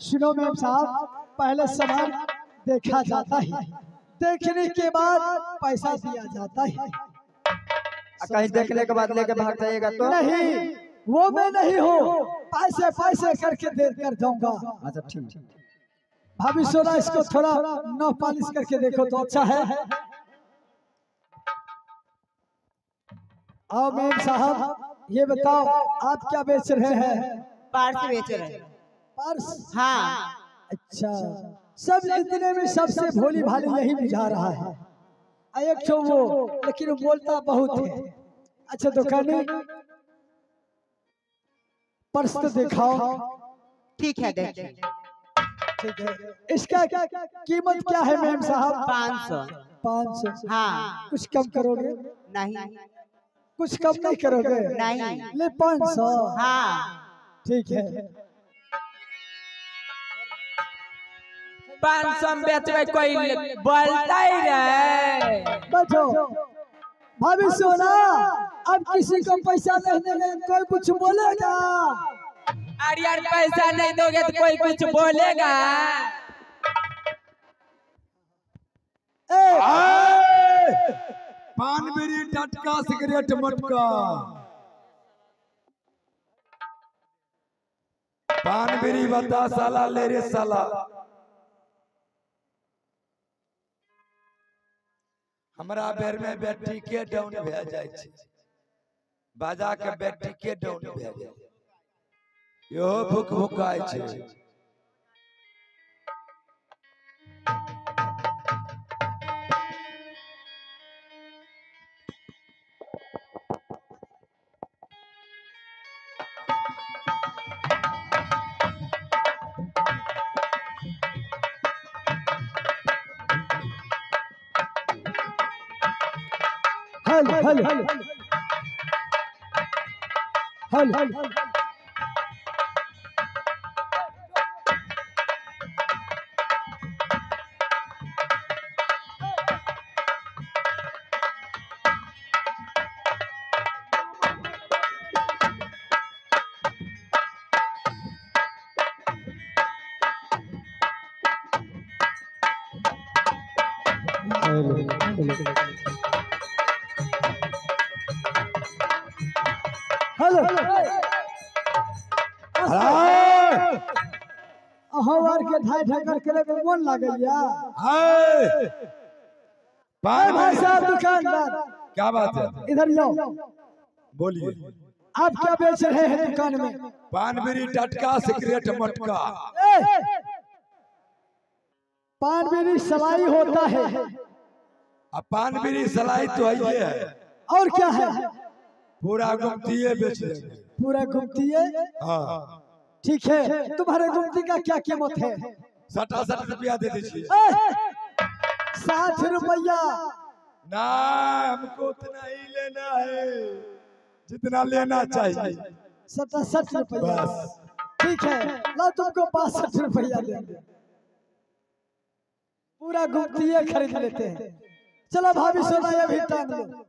सुनो मैम साहब, पहले सामान देखा जाता है, देखने के बाद पैसा दिया जाता है। कहीं देखने के बाद लेके भाग जाइएगा तो? नहीं, वो मैं नहीं हूँ, पैसे पैसे करके दे कर जाऊंगा। अच्छा ठीक। भाभी सोना, इसको थोड़ा नौ पालिश करके देखो तो अच्छा है। आओ मैम साहब, ये बताओ आप क्या बेच रहे हैं? पर्स बेच रहे हैं। पर्स? हाँ। अच्छा, सब इतने में सबसे भोली भाली यही बुझा रहा है। एक तो वो, लेकिन वो बोलता बहुत है। अच्छा दुकानी, पर्स तो दिखाओ। ठीक है, देखिए। ठीक है, इसका कीमत क्या है मैम साहब? 500। 500? हाँ। कुछ कम करोगे? नहीं। कुछ कम नहीं करोगे? नहीं। ले 500। हाँ ठीक है। 500 में बेचबे कोई बोलता ही रहे। बैठो भाभी सोना, अब किसी को पैसा नहीं देंगे कोई कुछ बोलेगा? अरे यार पैसा नहीं दोगे तो कोई कुछ बोलेगा? पान बीड़ी टटका सिगरेट मटका, पान बीड़ी बता साला ले रे साला। हमरा बेर में बैटरी के डाउन भए जाय छै, बाजा के बैटरी के डाउन भए जाय, यो भूख भूखाय छै। हल हल हल हल हेलो। अहाँ के ढाई ढाई करे में मन लागैया। भाई साहब दुकानदार, क्या बात है? इधर आओ। बोलिए, आप क्या बेच रहे हैं दुकान में? पान बीड़ी टटका सिगरेट मटका। पान बीड़ी सलाई होता है। अब पान बीड़ी सलाई तो है है, और क्या है? पूरा गुमती बेच रहे। पूरा गुमती है? हाँ ठीक है। तुम्हारे गुमती का क्या कीमत है? 60 रुपया दे दीजिए। 60 रुपया? ना, हमको उतना ही लेना है जितना लेना चाहिए। 60 रुपया ठीक है, ला तुमको 65 रुपया देंगे। पूरा गुमती खरीद लेते हैं। चलो भाभी सोना ये भी टांग लो।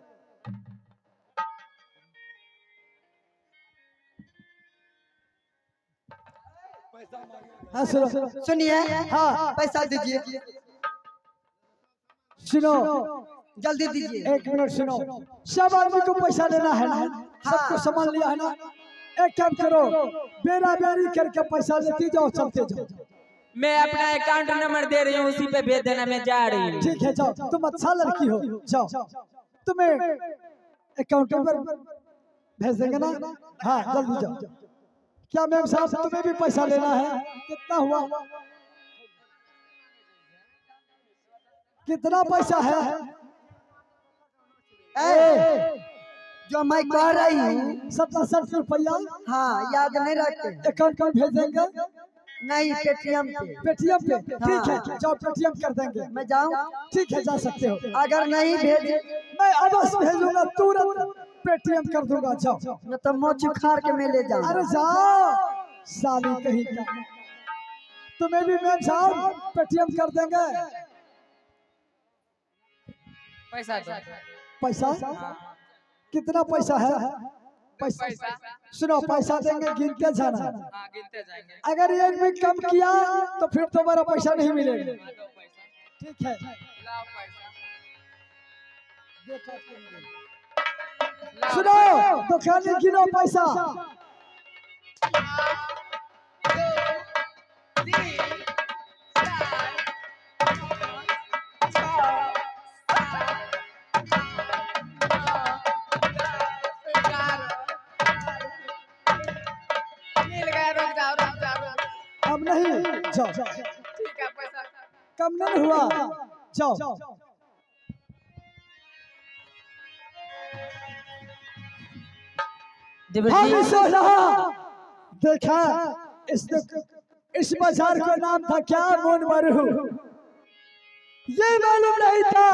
हाँ सुनो, सुनिए। हाँ पैसा दीजिए। सुनो जल्दी दीजिए। एक मिनट सुनो, सब आदमी को पैसा लेना है ना? सबको सामान लिया है ना? एक काम करो, बेरा बेरी करके पैसा लेती जाओ, चलते जाओ। मैं अपना अकाउंट नंबर दे रही हूँ, उसी पे भेज देना, मैं जा रही हूँ। ठीक है जाओ, तुम अच्छा लड़की हो, जाओ। तुम्हें अकाउंट नंबर भेज देंगे ना? हाँ जल्दी जाओ। क्या मैम साहब तुम्हें भी पैसा लेना है? कितना हुआ? कितना पैसा है? ए, जो मैं कह रही हूँ 67 रुपया। हाँ याद नहीं रखते। अकाउंट पर भेज देंगे? नहीं, पेटीएम पे। पेटीएम पे? ठीक है जाओ, पेटीएम कर देंगे। मैं जाऊँ? ठीक है जा सकते हो। अगर नहीं भेज, मैं अवश्य भेजूंगा, तुरंत पेटीएम कर दूंगा। जाओ, न तो मोच उखाड़ के मैं ले जाऊँ। अरे जाओ साली कहीं का। तुम्हें भी मैम साहब पेटीएम कर देंगे। पैसा दो। पैसा? कितना पैसा है? पैसा। पैसा। सुनो, पैसा देंगे, गिनते जाना। हाँ, गिनते जाएंगे। अगर एक भी कम किया तो फिर तुम्हारा पैसा नहीं मिलेगा। हाँ, दो पैसा। ठीक है, लाओ पैसा। लाओ। सुनो, दुकानी गिनो पैसा। 1 2 3 4 5 6 7 8 9 10 11। मिल गया। रुक जाओ, रुक जाओ, रुक जाओ। अब नहीं, जाओ। ठीक है, पैसा कम नहीं हुआ, जाओ। देवर हम जी सोना देखा, इस बाजार का नाम था क्या? मोन मरहू। ये मालूम नहीं था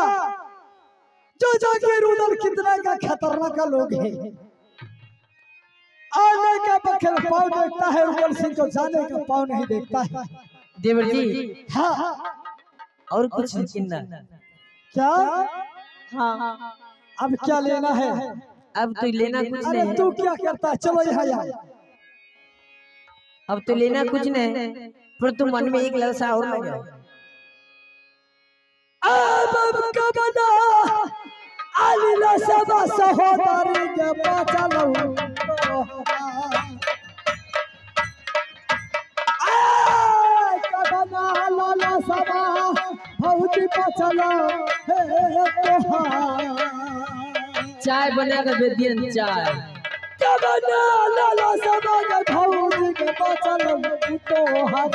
जो जाके रुदल कितना का खतरनाक लोग है। आने का बखल पाँव देखता है, रुदल सिंह को जाने का पाँव नहीं देखता है। देवर जी हाँ, और कुछ किन्ना? क्या? हाँ। अब क्या लेना है? अब तो लेना कुछ अरे नहीं। तू क्या करता है? चलो यहाँ यहाँ। अब तो लेना कुछ नहीं, पर तुम मन में एक लालसा और लगा। अब कबना आलिला सबा सहोदरी के बचलो। कबना लाला सबा भौजी बचलो हे तोहार। चाय बना कर भेज दियन चाय। कबना लाला सबा के भौजी के बचलो तोहार।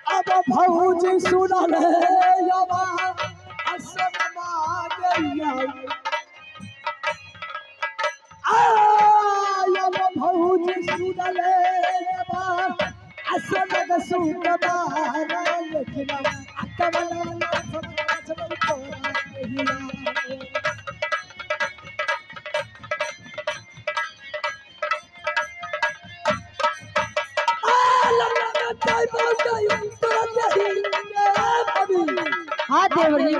अब भौजी सुनल यवा असनमा गैया। आय भौजी सुनल यवा असनग सुकमार, लेकिन अकमला सब सब तोरा कहिया। हाँ देवर जी।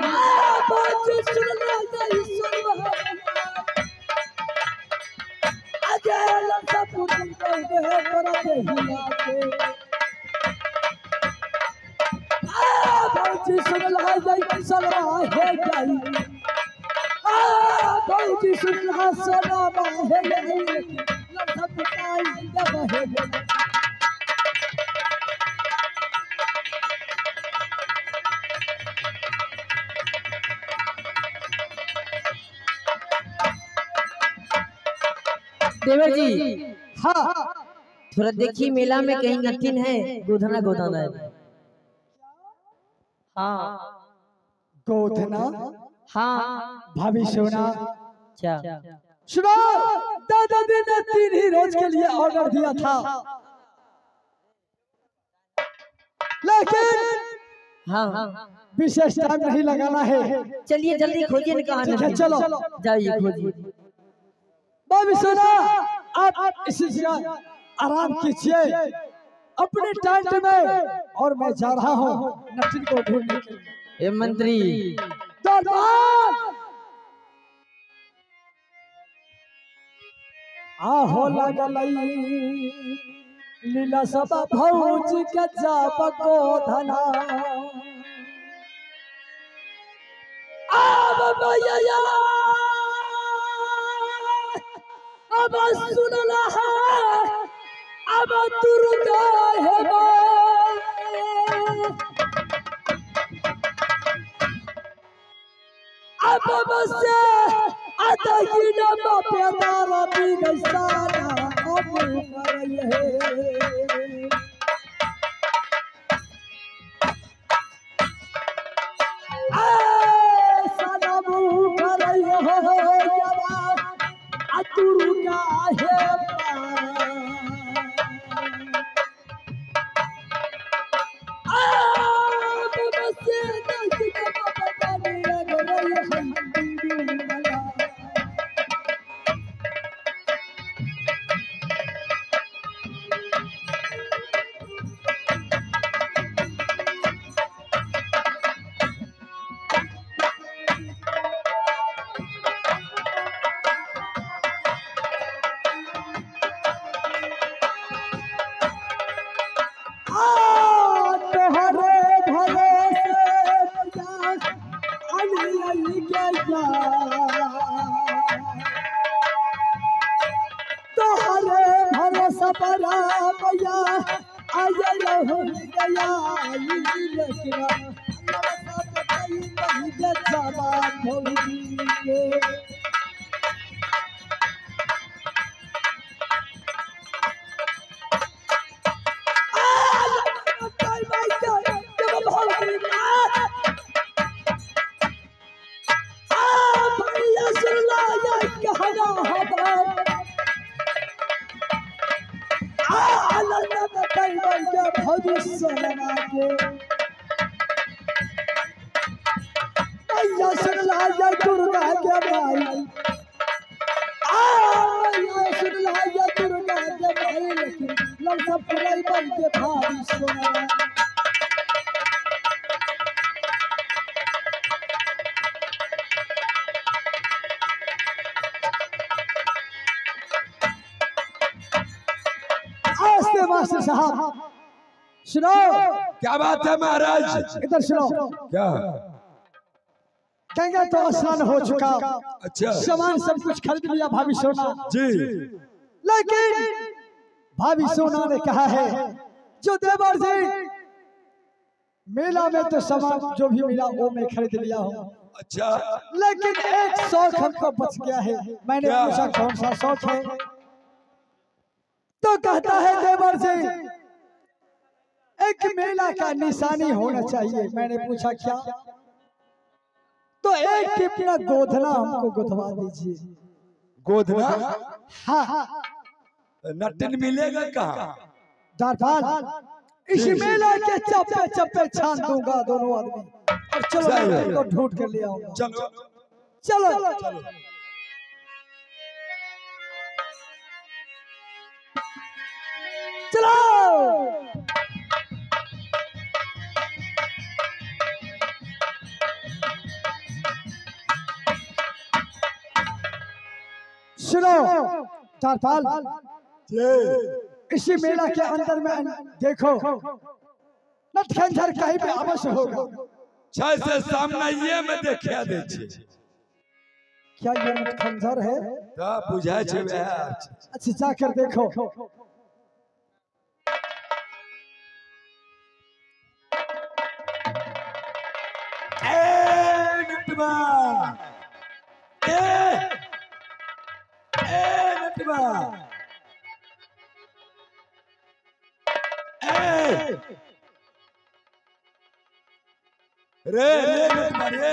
देवर जी हाँ, थोड़ा देखिए मेला में कहीं नथिन है, गोधना गोधना है। हाँ गोधना। हाँ भाभी सोना क्या? सुनो, दादाजी ने 3 ही रोज के लिए ऑर्डर दिया था, लेकिन हाँ विशेष टाइम नहीं लगाना है। चलिए जल्दी खोजिए ना कहाँ। ठीक है, चलो जाइए खोजिए। भाभी सोना, आप इसी जगह आराम कीजिए अपने टेंट में, और मैं जा रहा हूँ नटिन को ढूंढने के लिए। ए मंत्री दरबार आहो लगलई लीला सब भौजी के जाप को धना। अब भैया अब सुनला है, अब दुर्गा है। अब बस आई लेकिन ललसा बताई बही के जवान भौजी के। मास्टर साहब सुनो, क्या बात है महाराज? इधर सुनो। क्या? गंगा तो स्नान हो चुका, अच्छा, सामान सब कुछ खरीद लिया भाभी सोना जी, लेकिन भाभी सोना ने कहा है जो देवर जी मेला में तो सामान जो भी मिला वो मैं खरीद लिया हूँ, अच्छा, लेकिन एक शौक हमको बच गया है। मैंने पूछा कौन सा शौक है? तो कहता है देवर जी एक मेला का निशानी होना चाहिए। मैंने पूछा क्या? तो एक टिपना गोधना हमको गोधवा दीजिए। गोधना? हाँ। नटिन मिलेगा कहाँ? दारपाल इस मेला के चप्पे चप्पे छान दूंगा दोनों आदमी, और चलो मैं को ढूंढ कर ले आऊंगा। चलो चलो चलो। चलो सुनो चारपाल, इसी मेला के अंदर में देखो नटखंजर कहीं पे अवश्य होगा। से सामने ये में देखा दे छे। क्या ये नटखंजर है? बुझाय छे। अच्छा जाकर देखो। ए नटवा, ए ए नटवा, ए रे रे नटवा रे,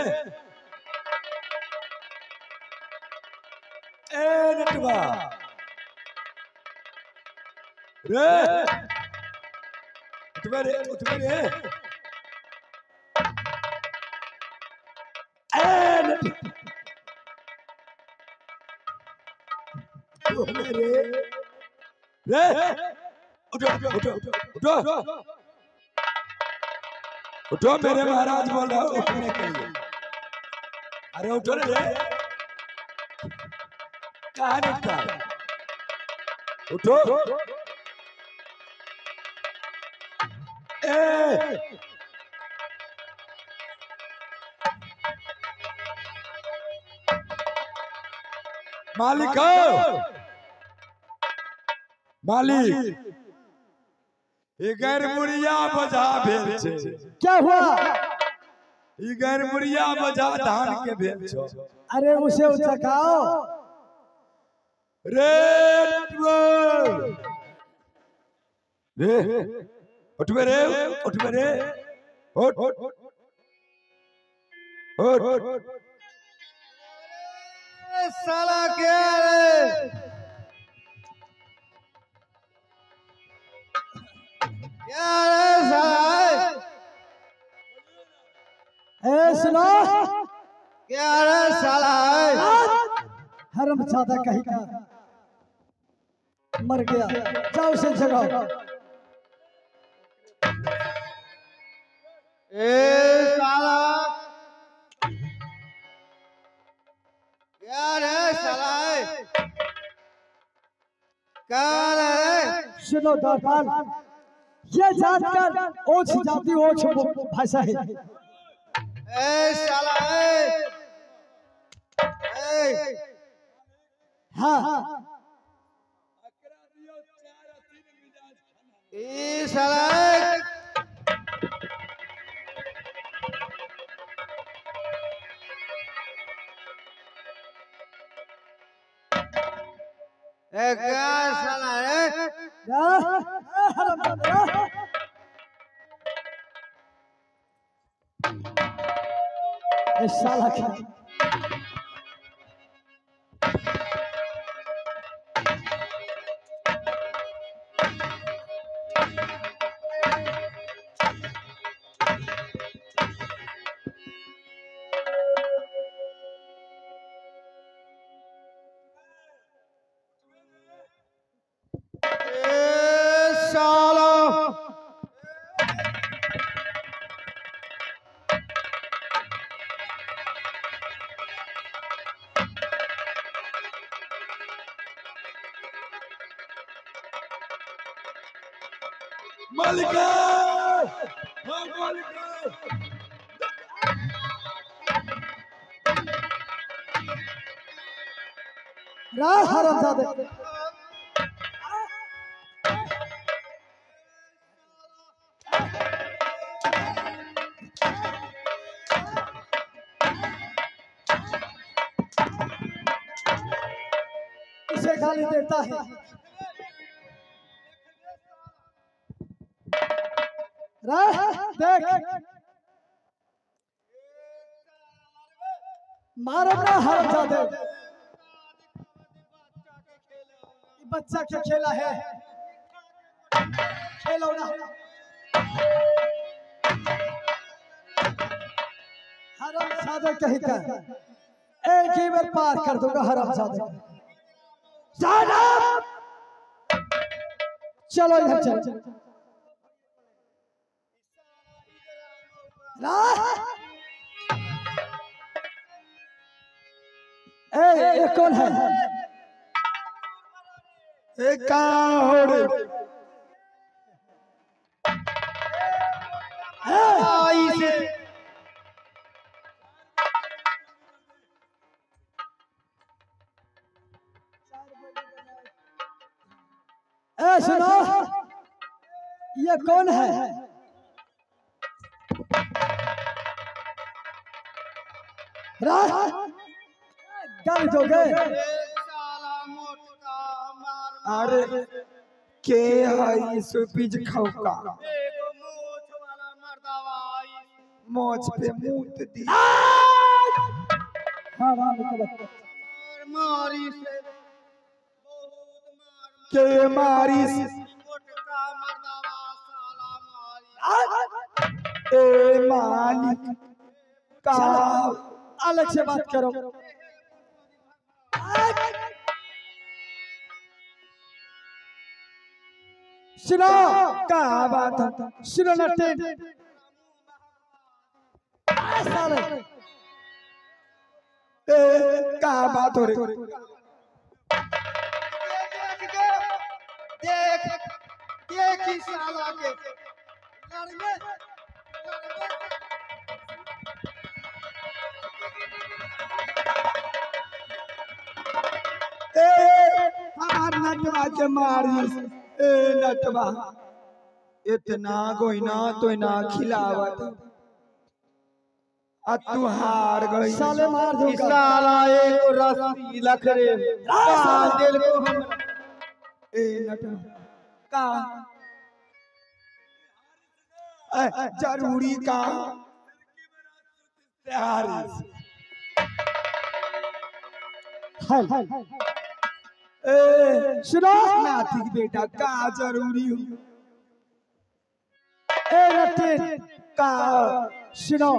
ए नटवा रे, उठवे रे, उठवे रे, ए नटवा रे रे, उठो उठो उठो उठो, मेरे महाराज बोल रहा हूँ उठने के लिए। अरे उठो रे, कहाँ उठता है? उठो। ए मालिक, मालिक, ई गैरमुरिया बजा भेल छे। क्या हुआ? ई गैरमुरिया बजा धान के भेल छो। अरे उसे उचकाओ रे रे, उठबे रे, उठबे रे, उठ उठ उठ। साला क्या रे? क्या रे साला? ए सुनो, क्या रे साला? हरम चाहता कहीं का मर गया, जाओ उसे जगाओ। ए साला क्या रे साला? क्या रे? सुनो दारपाल, ये जात कर ओछ जाति ओछ भाषा है। ए साला ए, ए हाँ ए साला ए क्या साला रे? ए साला क्या मालिका, हाँ मालिका। राह हरामजादे, इसे गाली देता है। देख मारो ना हरामजादे, बच्चा के खेला है, खेलौना हरामजादे कहीं का एक ही बार पार कर दूंगा हरामजादे। चलो इधर चलो। ए ये कौन है? ए कहाँ हो रे? आई से ए सुनो, ये कौन है? गाली दोगे? अरे के है सुपीज खौका मोछ पे मूत दी। हाँ राम का बच्चा मारी से के मारी से ए मालिक का अलग से बात करो। सुनो का बात है? सुनो ना टेन साले ए का बात हो रे? देख देख ही साला के लड़ने ए हमार नटवा के मारी ए नटवा इतना गोइना तोइना खिलावत आ तू हार गई साले मार दूंगा साला एक रस्सी लख रे दिल को हम। ए नटवा का ए जरूरी का हारी ए सुनो नाती बेटा का जरूरी हो? ए रतिन का सुनो,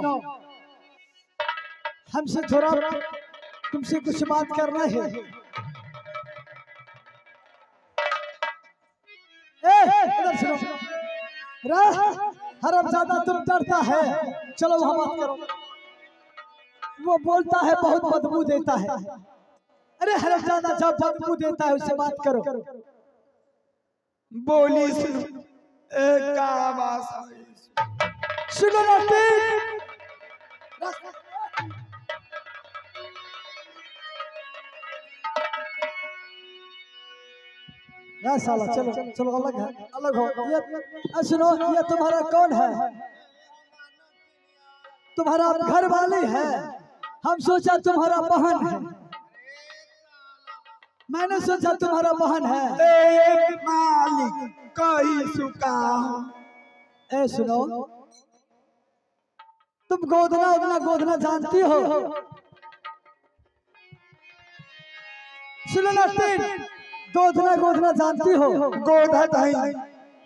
हमसे थोड़ा तुमसे कुछ बात करना है। ए इधर सुनो, हरामजादा तुम डरता है, चलो वहां बात करो। वो बोलता है बहुत बदबू देता है। अरे हरामजादा जब बदबू देता है उससे बात करो। बोली सुनो ए का बात सुनो रतिन, ना साला चलो चलो अलग है, अलग हो। ये सुनो, ये तुम्हारा कौन है? तुम्हारा घर वाली है, हम सोचा तुम्हारा बहन है। मैंने सोचा तुम्हारा बहन है। ए मालिक कही सुका। ए सुनो, तुम गोदना उदना गोदना जानती हो? सुनो ना, तीन गोदना गोदना जानती हो? गोधा दही।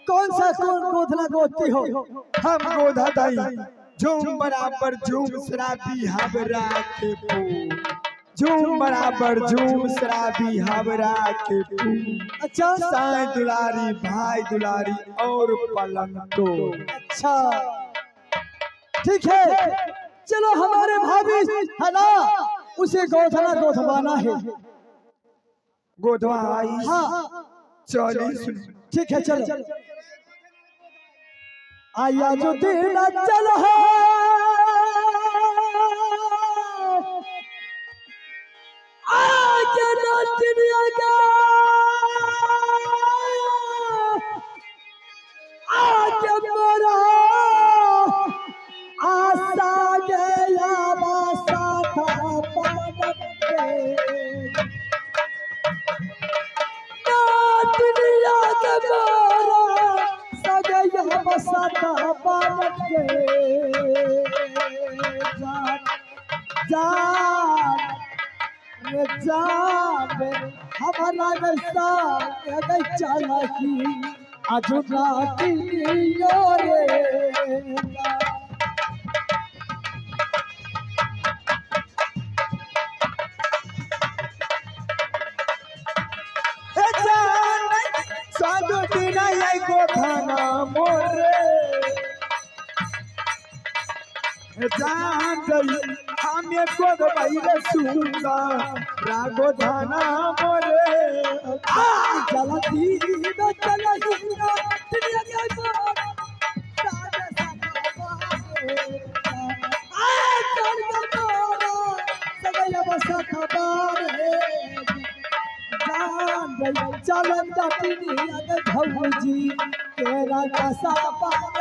कौन सा कौन गोदना गोदती हो? हम गोधा दही झूम बराबर झूम शराबी हबरा के पू, झूम बराबर झूम शराबी हबरा के पू। अच्छा, साई दुलारी भाई दुलारी और पलंग तो। अच्छा ठीक है, चलो हमारे भाभी है ना, उसे गोधना गोधवाना है। गोधवा आई। हाँ चली। ठीक है चलो। आया जो दिन चल है, आज दुनिया का आज मोरा आशा गया बासा था पानक के दुनिया के मोरा सगया बसा था पानक के जान जान रे जान हमारा गैसा गई चालाकी आजुना की रे। जान गई हमें गोद भाई सुंदा रागो धाना मोरे। चलती चला दुनिया के चलन भौजी तेरा कसा पार।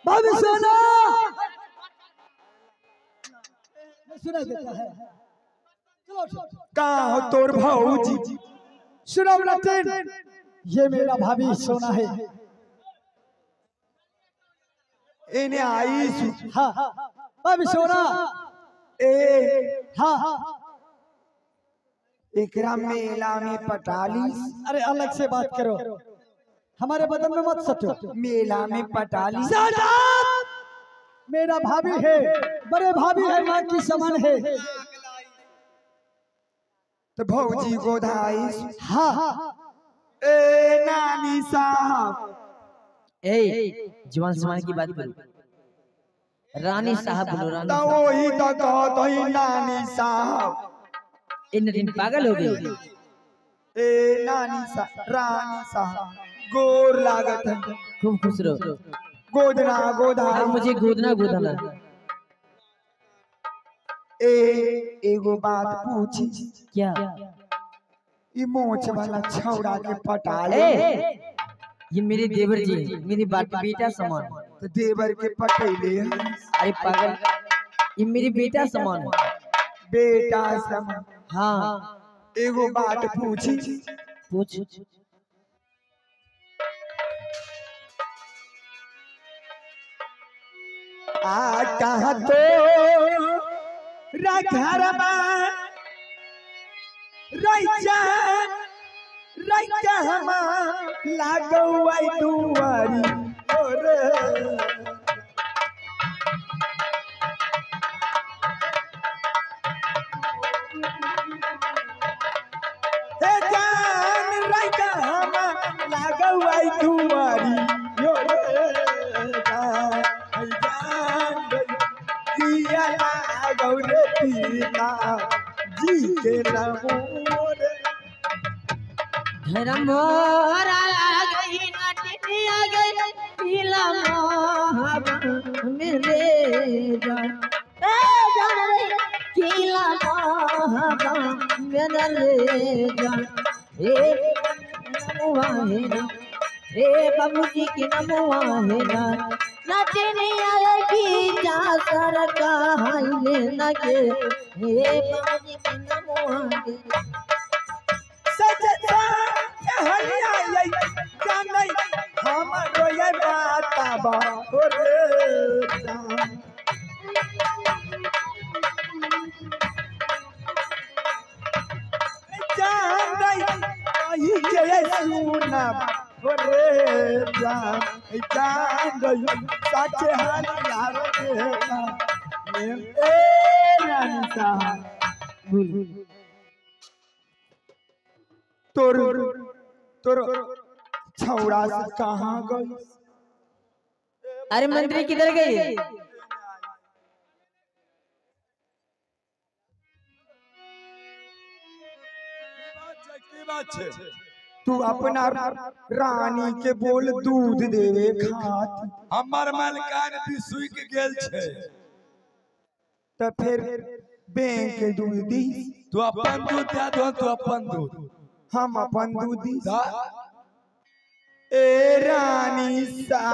भाभी सोना सुना देता है। चलो कहाँ हो तोर भौजी? सुनो लतिन, ये मेरा भाभी सोना है। इन्हें आई। हाँ भाभी सोना। ए हाँ हाँ एकरा मेला में पटाली। अरे अलग से बात करो, हमारे बदन में मत सटो। मेला में पटाली। मेरा भाभी है, बड़े भाभी है, माँ की समान है। तो भौजी गोधाई। हाँ ए नानी साहब। ए जवान समान की बात करो, रानी साहब बोलो। रानी तो वही तो कहत ही नानी साहब। इन दिन पागल हो गई। ए नानी साहब रानी साहब गोर लागत है। खूब खुश रहो। गोदना गोधा। अब मुझे गोदना गोदना। ए एगो बात पूछी। क्या? ई मोछ वाला छौड़ा के पटाले। ये मेरे देवर जी हैं, मेरे बेटा समान। तो देवर के पटेले। अरे पागल, ये मेरे बेटा समान। बेटा समान। हाँ एगो बात पूछी। पूछ। आ कहाँ तो घरमा रैचा हमा लागौ आई दुआरी रे। हे जान रैचा हमा लागौ आई दुआरी यो रे। किया लागौ रे पिता जी के नमो रे। घर मोरा गई नटिया गई पीला मोहब्बत में। रे जान हे नमुआ हे ना हे बाबूजी के नमुआ हे ना नचनी आएगी जा सरका हाय ना के हे बाबूजी के नमुआ हे सच हलिया ये जानै हमरो ये बात बा हो रे जान। जानै कही के सुना हो रे जान जान सच हलिया रे जान ए रानी साहब तोर तोर छौड़ा से कहाँ गई? अरे मंत्री किधर गई? तू अपना रानी के बोल दूध देवे खात। हमर मलकान भी सुख गेल छे त फिर बैंक के दूध दी। तू अपन दूध दे दो, तू अपन दूध हम अपन दूध दी। ए रानी सा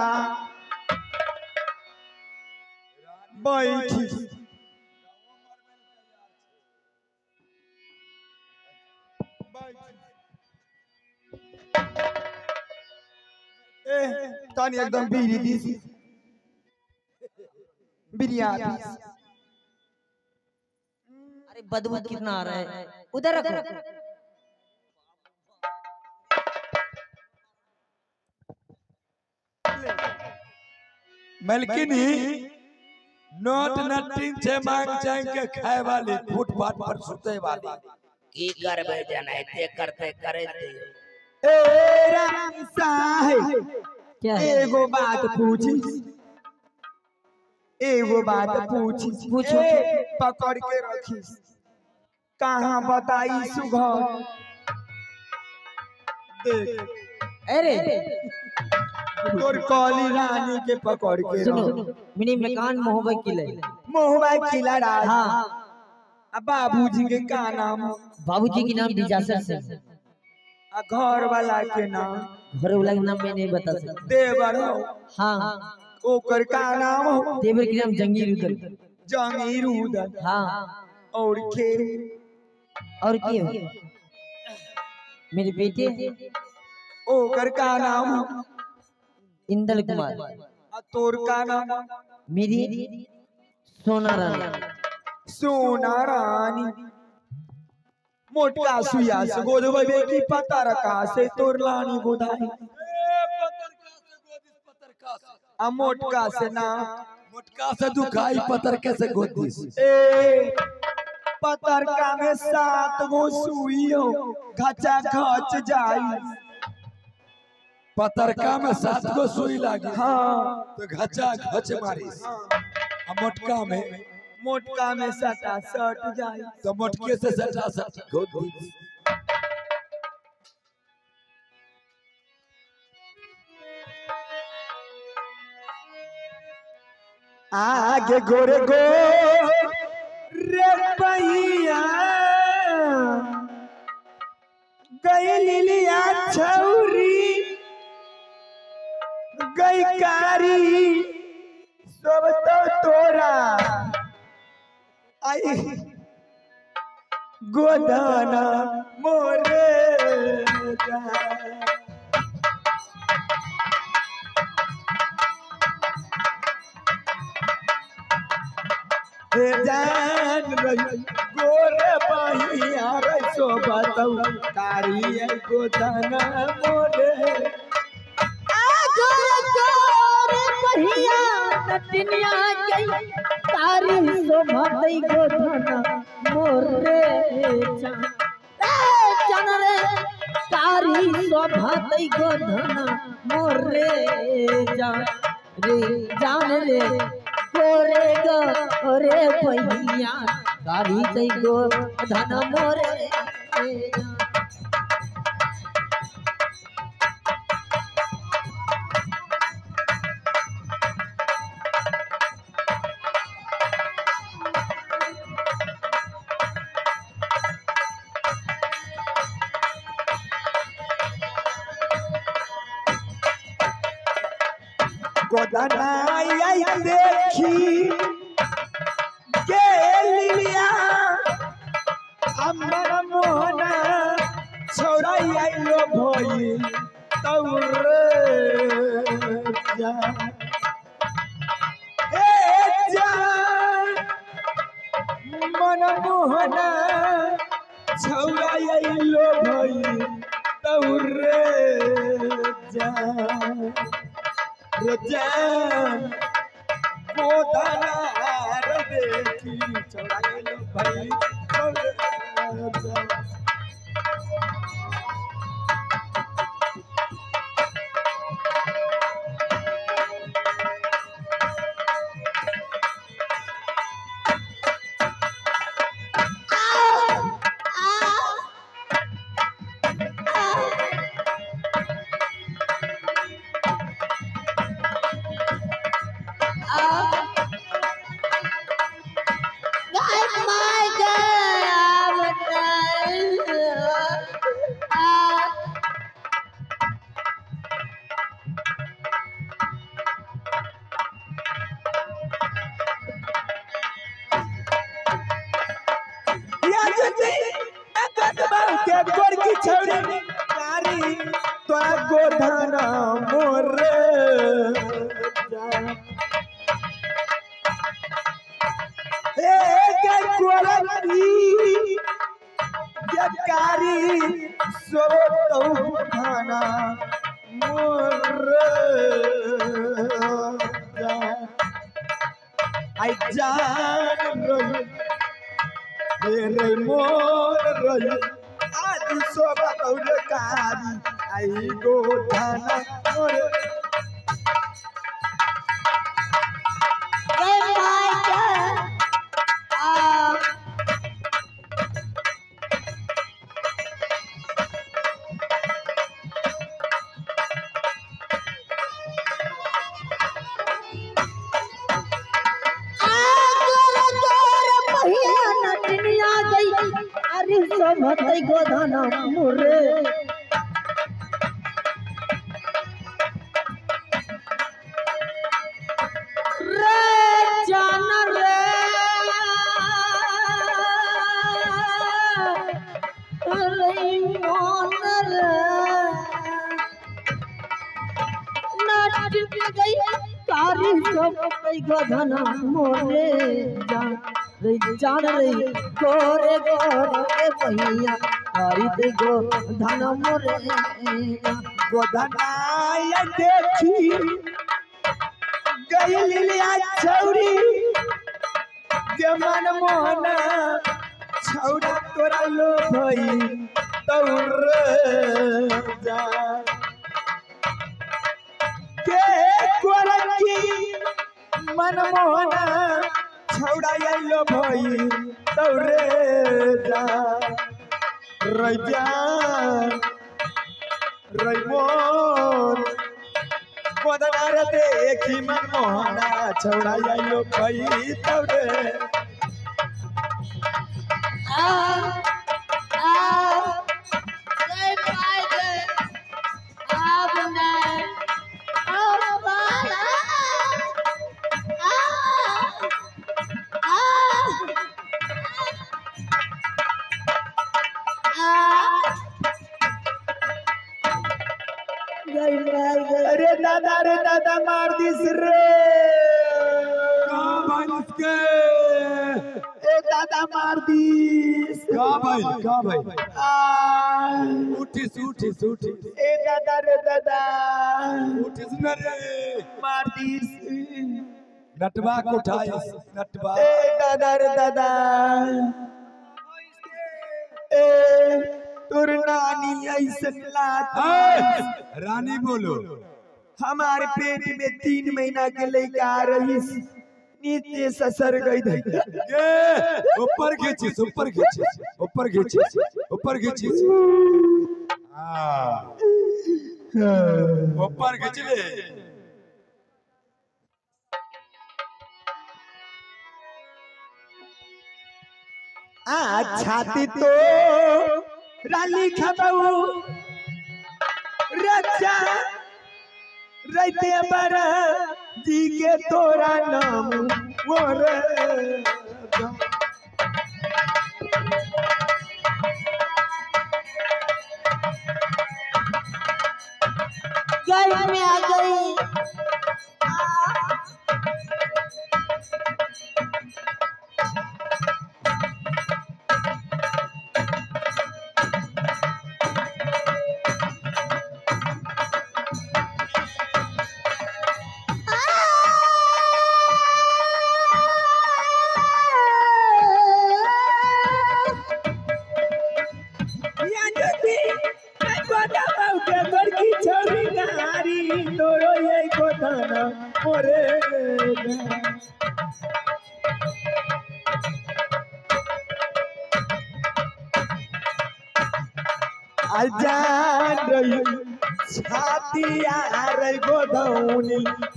बैठी ए तानी एकदम बीरी दी बिरियानी। अरे बदबू कितना आ रहा है, उधर रखो। मलकिनी नोट नटिन छे मांग चांग के खाए वाली, फुटपाथ पर सुते वाली की करबे जनाइते करते करे दियो। ए रानी साहब क्या है? एगो बात पूछी, एगो बात पूछी। पूछो। पकड़ के रखी कहाँ बताई सुघर। देख अरे तोर काली रानी के पकड़ के सुनो, मिनी मकान मोहब्बत किले, मोहब्बत किला राज। हाँ। अब बाबूजी के का नाम? बाबूजी के नाम बिजासर सिंह। घर वाला के नाम? घर वाला के नाम मैं नहीं बता सकता। देवर हो? हाँ। ओकर का नाम हो? देवर के नाम जंगीर उदल। जंगीर उदल। हाँ। और के? और के हो? मेरे बेटे। ओकर का नाम हो? इंदल कुमार। तोर का नाम? मेरी सोना रानी। सोना रानी। मोटका सुइया से गोदबे की पता रखा से तोर लानी गोदाई। आ मोटका से ना मोटका से दुखाई पतरके से गोद this. ए पतरका में 7 गो सुई हो घचा घच जाई। पतरका में 7 गो सुई लागी। हाँ। तो घचा घच मारी। आ मोटका में? मोटका में सटा सट जाई। तो मोटके से सटा सट गोद this. आगे गोरे गो रे पहिया गई लिलिया छौरी गई कारी सब तो तोरा आई गोदाना मोरे जा। जान रही गोरे पहिया रे सो बताऊ कारी गोदाना मोरे। आ गोरे गोरे पहिया नटनिया गई तारी शोभतई गोदाना मोरे जान। ए जान रे तारी शोभतई गोदाना मोरे जान रे जान रे गोरे गोरे पहिया कारी जई गो धन मोरे। गोधना आई देखी गेलिया अमर मोहना छौरा आइलो भई तौरे जा ए जा मन मोहना छौरा आइलो भई तौरे जा रे जान गोधना रे देखी छौरा आइलो भई तौरे जा। गोधना मोरे कारी सो गोधना मोरे आई जान रही रे मोर रही आज शोभा कारी आई गोधना मोरे। गोधना मोरे रे जान रे रे मोन रे नाच गई कारी सब गोधना मोरे जान रे जान रे गोरे गोरे भैया हरी दे गोधना मोरे। गोधना देखी गई लिलिया छौरी गे मन मोहना छौरा तोरा लो भई तौरे जा के गोरकी मन मोहना छौरा आइलो भई तौरे जा रे जान रे मोर गोधना रे देखी मन मोहना छौरा आइलो भई तौरे। आ आ जय पाई जय आप ने ओ बाला आ आ अरे दादा रे दादा मार this रे का भाई उसके ए दादा मार this का भाई उठिस उठिस उठिस ए दादा रे दादा उठिस न रे मार this नटवा को उठाइस नटवा ए दादा रे दादा ए तोर नानी ऐसन लात रानी बोलो हमारे पेट में 3 महीना के लड़का रहीस नीचे ससर गई थी। ऊपर खींचिस ऊपर खींचिस ऊपर खींचिस ऊपर खींचिस हां ऊपर खींच ले। आ छाती तो राली खबाऊ रचा रहते बड़ा जी के तोरा नाम मोरे घर में आ गई।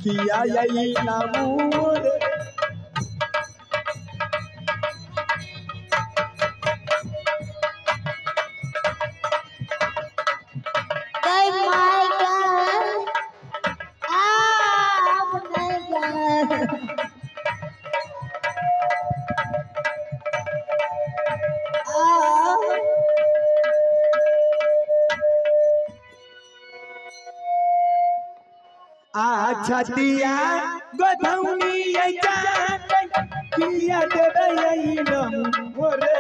किया यही नामूर छतिया गोधौनी किया देबै नाम मोरे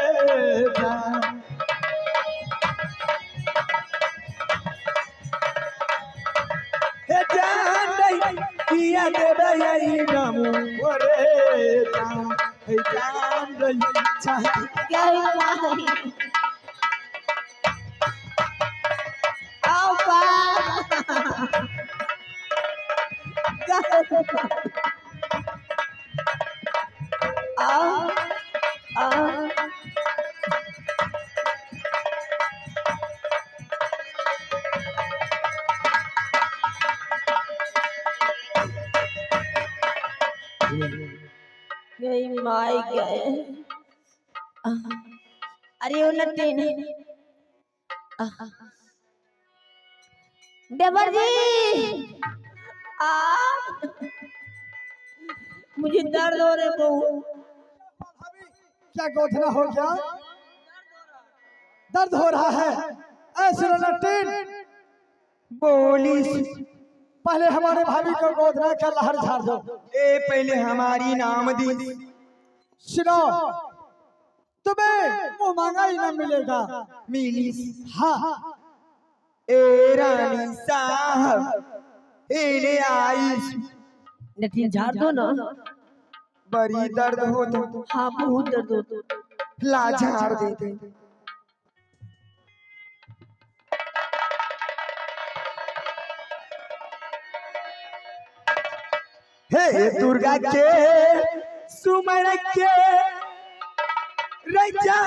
हे जान किया देबै नाम मोरे हे जान गए। अरे ओ नटीन देवर जी आ मुझे दर्द हो रहे बहुत। क्या गोधना हो गया? दर्द हो रहा है। ऐसे नटीन बोली पहले हमारे भाभी को गोधना का लहर झाड़ दो। ए पहले हमारी नाम दी। सुनो तुम्हें मुँह मांगा ही ना मिलेगा। मिली हाँ। ए रानी साहब ए आई नटीन झाड़ दो ना। बड़ी दर्द हो तो। हाँ बहुत दर्द हो तो। ला झाड़ देते। हे दुर्गा के सुमर के रजा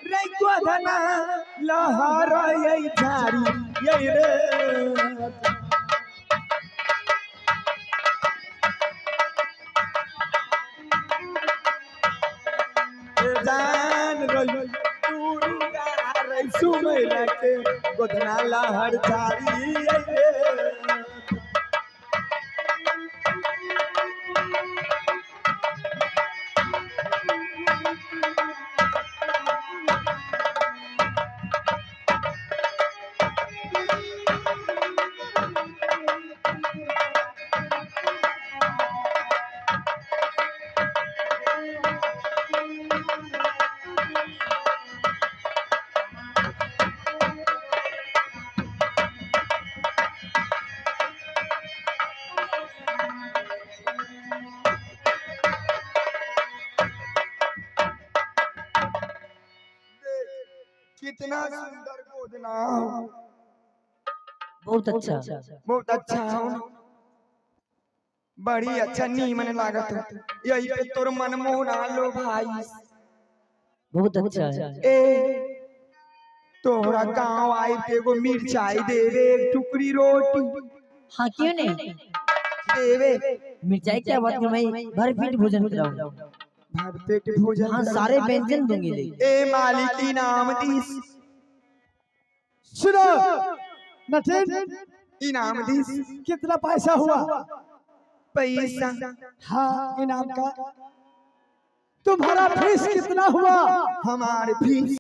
रे गोधना लहर ये झाड़ी ये रे जान रही दुर्गा रे सुमर के गोधना लहर झाड़ी ये रे। कितना सुंदर गोदना। बहुत अच्छा बहुत अच्छा हो। बड़ी अच्छा नीमन लागत यही पे तोर मन मोहना लो भाई। बहुत अच्छा है। ए तोहरा गांव आई ते एगो मिर्चाई देवे एक टुकड़ी रोटी। हाँ क्यों नहीं देवे मिर्चाई क्या बात है, मैं भरपेट भोजन कराऊंगा। भरपेट भोजन। हाँ सारे व्यंजन दूंगी। ए मालिक इनाम दीस। सुनो नटीन इनाम दीस। कितना पैसा हुआ? पैसा। हाँ इनाम का। तुम्हारा फीस कितना हुआ? हमारे फीस